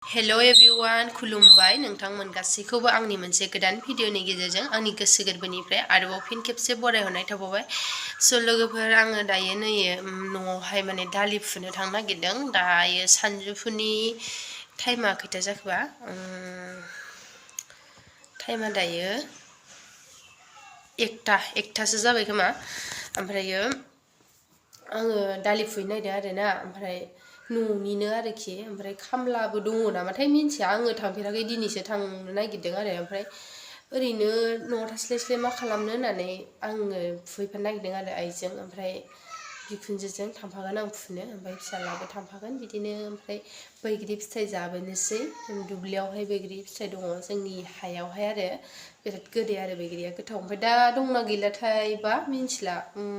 hello everyone खुलुमबाय नोंथांमोन गासैखौबो आंनि मोनसे गोदान भिडिअनि गेजेरजों आंनि गोसो गोरबोनिफ्राय आरोबाव फिन खेबसे बरायहरनाय थाबावबाय स' लोगोफोर आङो दायो नै न'आवहाय माने दालि फुनो थांनो नागिरदों दायो सानजौफुनि टाइमा खैथा जाखोबा टाइमा दायो एकथासो जाबाय खोमा ओमफ्रायो आङो दालि फुहैनो नागिरदों आरोना ओमफ्राय न'निनो आरोखि ओमफ्राय खामलाबो दङ नामाथाय मिन्थिया आङो थांफेराखै दिनैसो थांनो नागिरदों आरो ओमफ्राय ओरैनो न'आव थास्लायस्लाय मा खालामनो होननानै आङो फुहैफानो नागिरदों आरो आइजों ओमफ्राय बिखुनजोजों थांफागोन आं फुनो ओमफ्राय फिसालाबो थांफागोन बिदिनो ओमफ्राय बैग्रि फिथाइ जाबोनोसै दुब्लियावहाय बैग्रि फिथाइ दङ जोंनि हायावहाय आरो बिराद गोदै आरो बैग्रिया गोथाव ओमफ्राय दा दंना गैलाथायबा मिन्थिला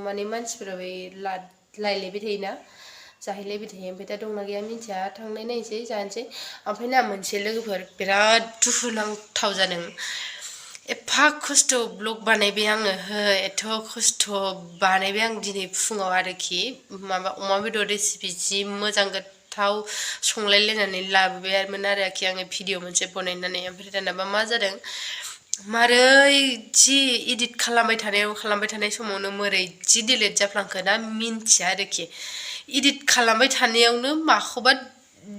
माने मानसिफोरा बै लायलायबाय थायोना जाहैलायबाय थायो ओमफ्राय दा दंना गैया मिन्थिया थांनाय नायनोसै जानोसै ओमफ्राय ना मोनसे लोगोफोर बिराद दुखुनांथाव जादों एफा खस्थ' ब्लग बानायबाय आङो एथ' खस्थ' बानायबाय आं दिनै फुङाव आरोखि माबा अमा बेदर रेसिपि जि मोजां गोथाव संलायलायनानै लाबोबायमोन आरोखि आङो भिडिअ मोनसे बनायनानै ओमफ्राय दानाबा मा जादों मारै जि इडिट खालामबाय थानाय समावनो मोरै जि डिलिट जाफ्लांखो ना मिन्थिया आरोखि इडिट खालामबाय थानायावनो माखौबा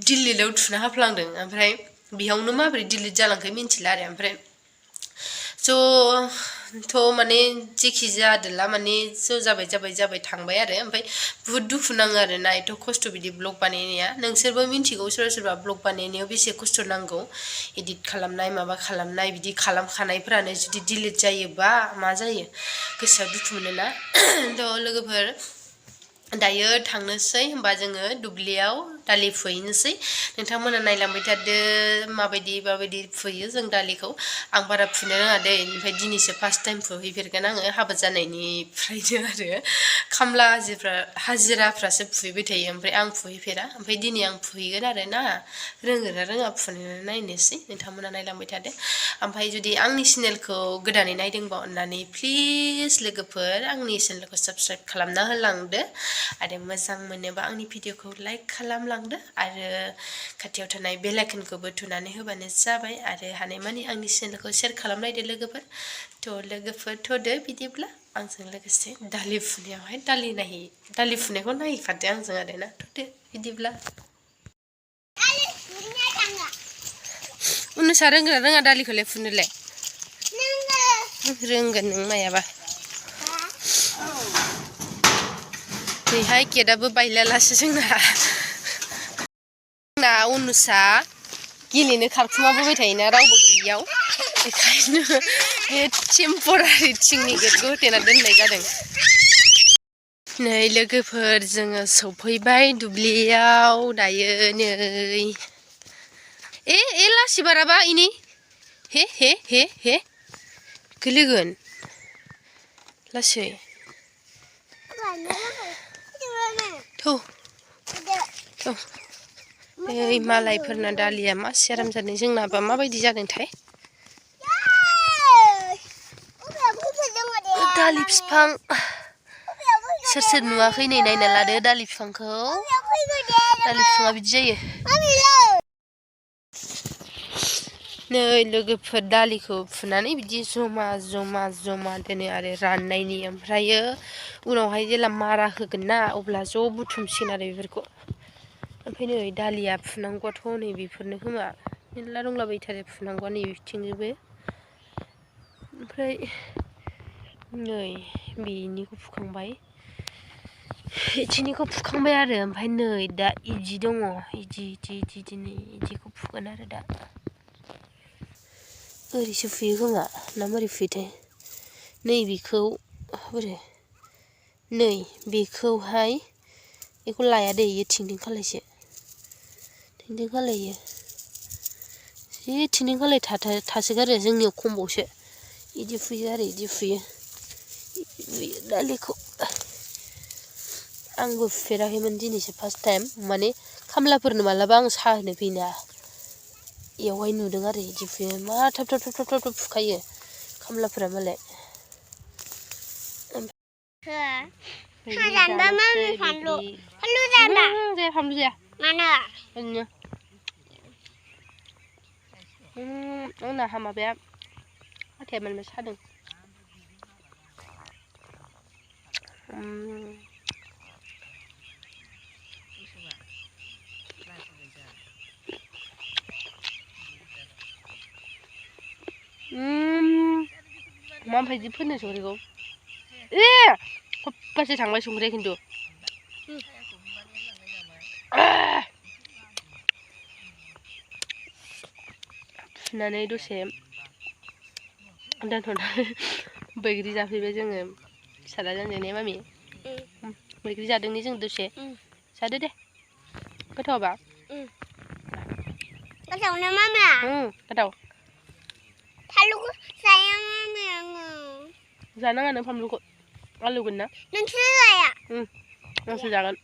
डिलिटआव थुना होफ्लांदों ओमफ्राय बेयावनो माबोरै डिलिट जालांखो मिन्थिला आरो ओमफ्राय थ' माने जेखि जादोला माने ज' जाबाय थांबाय आरो ओमफ्राय बुहुद दुखु नाङो आरोना एथ' खस्थ' बिदि ब्लग बानायनाया नोंसोरबो मिन्थिगौ सोरबा ब्लग बानायनायाव बेसे खस्थ' नांगौ इडिट खालामनाय माबा खालामनाय बिदि खालामखानायफोरानो जुदि डिलिट जायोबा मा जायो गोसोआव दुखु मोनोना थ' लोगोफोर दायो थांनोसै होमबा जोङो दुब्लियाव दालि फुहैनोसै नोंथांमोना नायलांबाय थादो माबायदि फुयो जों दालिखौ आं बारा फुनो रोङा दै ओमफ्राय दिनैसो फार्स्ट टाइम फुहैफेरगोन आङो हाबा जानायनिफ्रायनो आरो खामला हाजिराफ्रासो फुहैबाय थायो ओमफ्राय आं फुहैफेरा ओमफ्राय दिनै आं फुहैगोन आरो ना रोङोना रोङा फुनो नायनोसै नोंथांमोना नायलांबाय थादो ओमफ्राय जुदि आंनि चेनेलखौ गोदानै नायदोंबा अननानै प्लिज लोगोफोर आंनि चेनेलखौ साबस्क्राइब खालामना होलांदो आरो मोजां मोनोबा आंनि भिडिअखौ लाइक खालामलांदो आरो खाथियाव थानाय बेल आइकनखौबो थुनानै होबानो जाबाय आरो हानायमानि आंनि चेनेलखौ शेयार खालामलायदो लोगोफोर लोगोफोर थ'दो बिदिब्ला आंजों लोगोसे दालि फुनायावहाय दालि फुनायखौ नायहैफादो आंजों आरोना थ'दो बिदिब्ला उनुसा रोंगोना रोङा दालिखौलाय फुनोलाय रोंगोन नों मायाबा नैहाय गेटआबो बायलालासो जोंना उनुसा गेलेनो खारखुमाबोबाय थायोना रावबो गैयियाव बेखायनो बे टेम्परारि थिंनि गेटखौ होथेना दोननाय जादों नै लोगोफोर जोङो सफैबाय दुब्लियाव दायो नै ए लासि बाराबा इनि हे गोलैगोन लासै थौ ओइ मालायफोरना दालिया मा सेराम जादों जोंनाबा माबायदि जादोंथाय दालि बिफां सोर नुवाखै नै नायना लादो दालि बिफांखौ दालि बिफाङा बिदि जायो नै लोगोफोर दालिखौ फुनानै बिदि जमा दोनो आरो राननायनि ओमफ्रायो उनावहाय जेला मारा होगोन ना अब्ला ज' बुथुमसिगोन आरो बेफोरखौ ओमफ्राय नै दालिया फुनांगौआथ' नै बेफोरनो खोमा मेरला दंलाबायथारो फुनांगौआ नै बिथिंजोबो ओमफ्राय नै बेनिखौ फुखांबाय इथिंनिखौ फुखांबाय आरो ओमफ्राय नै दा इदि दङ इदि नै इदिखौ फुगोन आरो दा ओरैसो फुयो खोमा ना मारै फुयोथाय नै बेखौ बोरै नै बेखौहाय बेखौ लाया दे इयो थिंथिं खालायसो थिंथिं खालायो जि थिंथिं खालाय थासोगारो जोंनियाव खमबावसो इदि फुयो आरो इदि फुयो दालिखौ आंबो फुफेराखैमोन दिनैसो फार्स्ट टाइम माने खामलाफोरनो मालाबा आं साहा होनो फैयोना इयावहाय नुदों आरो इदि फुयो मा थाब फुखायो खामलाफोरा मालाय फानलु जाया मानो आंना माबाया हाथाया मानोबा सादों माबायदि फोनो संख्रिखौ खप्पासे थांबाय संख्रिया खिन्थु फुनानै दसे दोनथ'नानै बैग्रि जाफैबाय जोङो फिसाज्लाजों ने मामि बैग्रि जादोंनि जों दसे जादो दे गोथावबा गोथावना मामा गोथाव फानलुखौ जाया मामा आङो जानाङा नों फानलुखौ आलौगोन ना नोंसोर जाया आंसो जागोन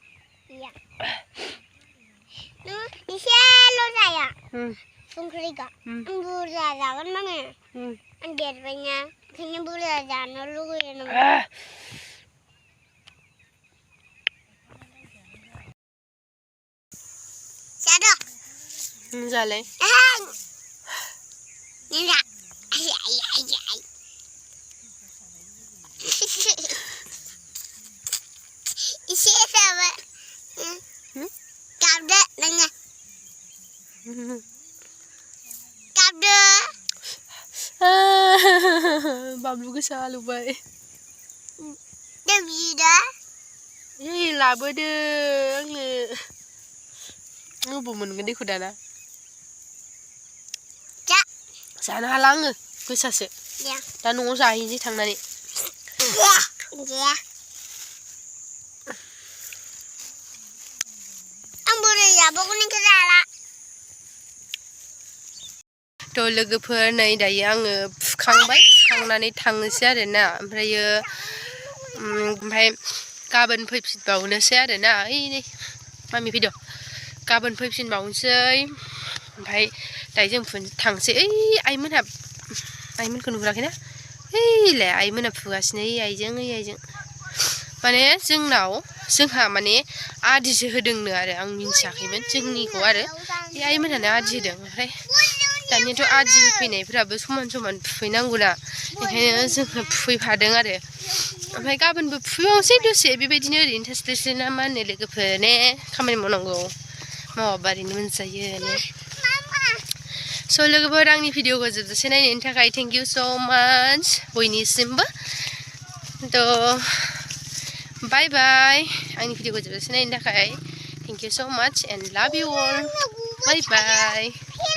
नों एसेल' जाया संख्रिखौ आं बुरजा जागोन मामा आं देरबायना ओंखायनो बुरजा जानो लुगैयो नामा जादो जालाय एसे जाबाय गाबदो नोङो गाबदो बानलु गोसा आलौबाय बिदा लाबोदो आंनो बबाव मोनगोन दैखौ दाना जानो हाला आङो गोसासो दा न'आव जाहैनोसै थांनानै आं बोरै जाबावगोन नोंखौ जाला थ' लोगोफोर नै दायो आङो फुखांनानै थांनोसै आरोना ओमफ्राय गाबोन फैफिनबावनोसै आरोना ओइ नै मामि फैदो गाबोन फैफिनबावनोसै ओमफ्राय दायो जों थांसै ओइ आइमोनखौ नुहुराखैना ओइलाय आइमोना फुगासिनो आइजों माने जोंहा माने आदिसो होदोंनो आरो आं मिन्थियाखैमोन जोंनिखौ आरो बे आइमोनानो आदि होदों ओमफ्राय दानियाथ' आदि होफैनायफ्राबो समान फुफैनांगौना ओंखायनो जोङो फुफैफादों आरो ओमफ्राय गाबोनबो फुफैबावनोसै दसे बेबायदिनो ओरैनो थास्लायस्लाय ना मा होनो लोगोफोर ने खामानि मावनांगौ मावाबा ओरैनो मोनजायो ने स' लोगोफोर आंनि भिडिअखौ जोबजासे नायनायनि थाखाय थेंक इउ स' माच बयनिसिमबो थ' बाय बाय आंनि भिडिअखौ जोबजासे नायनायनि थाखाय थेंक इउ स' माच एन्ड लाभ इउ अल बाय बाय